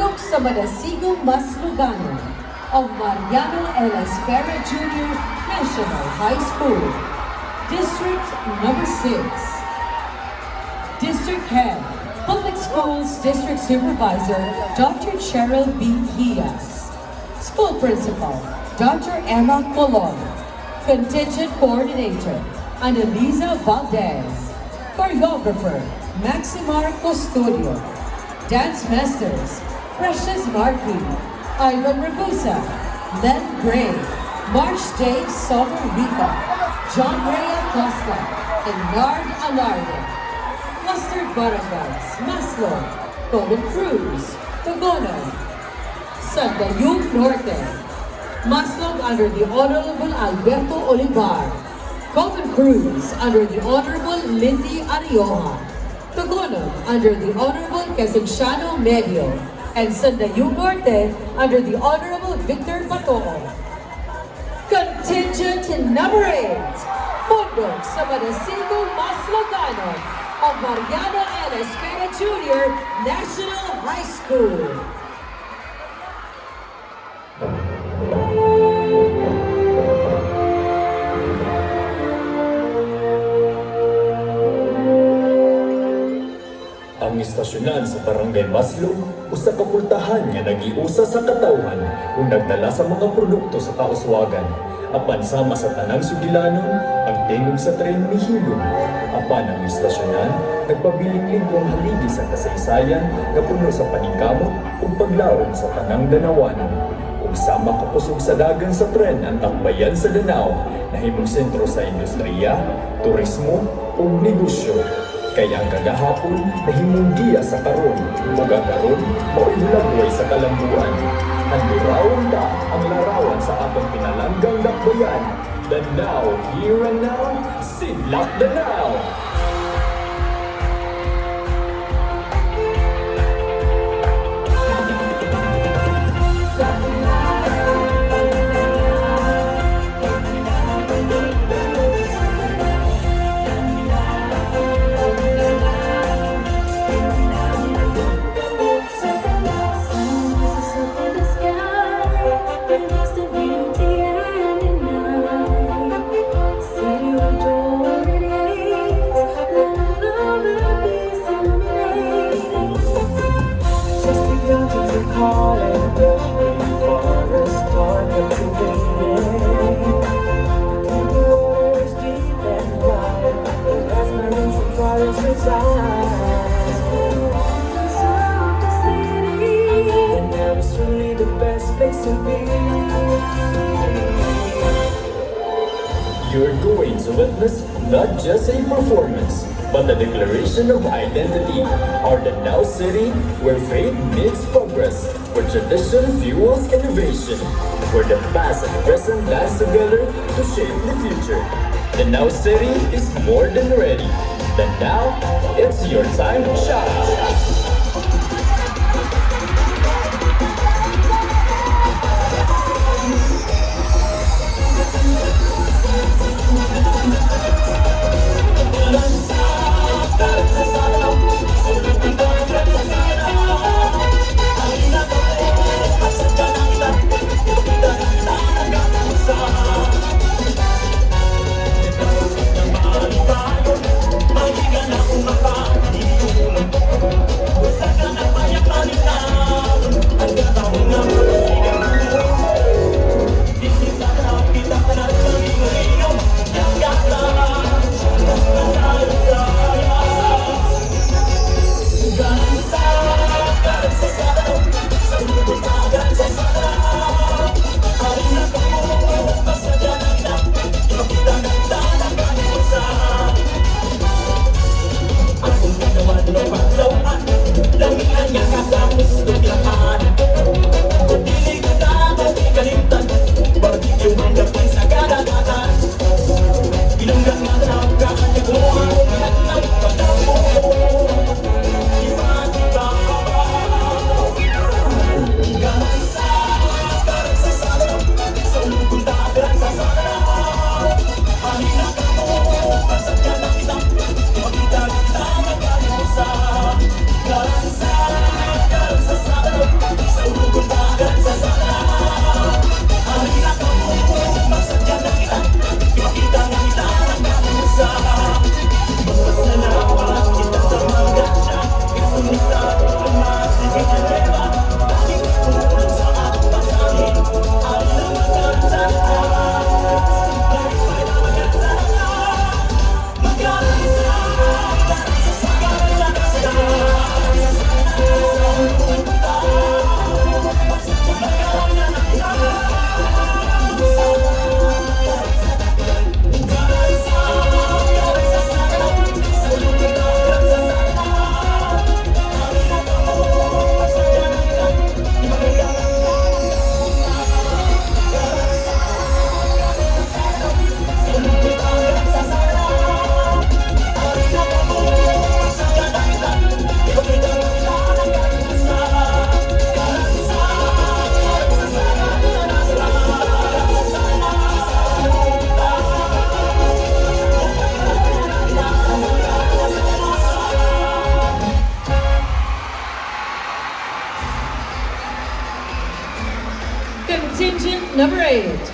Pundok sa Madasigong Masloganon of Mariano L. Espera Jr. National High School, District Number 6. District Head, Public Schools District Supervisor, Dr. Cheryl B. Hias. School Principal, Dr. Emma Colon. Contingent Coordinator, Annalisa Valdez. Choreographer, Maximar Custodio. Dance Masters, Precious Marquis, Ivan Ragusa, Len Gray, March Dave Rica, John Ray Acosta, and Nard Alarde. Clustered Barangays, Maslog, Golden Cruz, Togonon, Sandayug Norte. Maslog under the Honorable Alberto Olivar. Golden Cruz under the Honorable Lindy Arioja. Togonon under the Honorable Quesenciano Medio. And Sandayug Norte under the Honorable Victor Batoo. Contingent number 8, Pundok sa Madasigong Masloganon of Mariano L. Espera Jr. National High School. Ang istasyonan sa Barangay Maslog, usa ka pultahan nga nagiusa sa katawhan ug nagdala sa mga produkto sa kauswagan. Apan sama sa tanang sugilanon, ang tingog sa tren mihilom. Apan ang istasyonan, nagpabiling lingkong haligi sa kasaysayan nga puno sa paningkamot ug paglaom sa tanang Danawanon. Ug sama kakusog sa dagan sa tren ang dakbayan sa Danao, nahimong sentro sa industriya, turismo ug negosyo. Kay ang kagahapon nahimong giya sa karon, ug ang karon mao'y hulagway sa kalambuan. Handurawan ta ang larawan sa atong pinalanggang dakbayan. Danao, here and now, Sidlak Danao! Sunrise up in the sky, reveals the beauty and the night. City of joy radiates, let love and peace illuminate. Just begun to recall and the forest dark captivating. The waters deep and wide, where mesmerizing fires reside. Of the city. And now it's truly the best place to be. You're going to witness not just a performance, but a declaration of identity. Our Danao City, where faith meets progress, where tradition fuels innovation, where the past and present dance together to shape the future. Danao City is more than ready. Then now, it's your time to shine. Contingent number 8.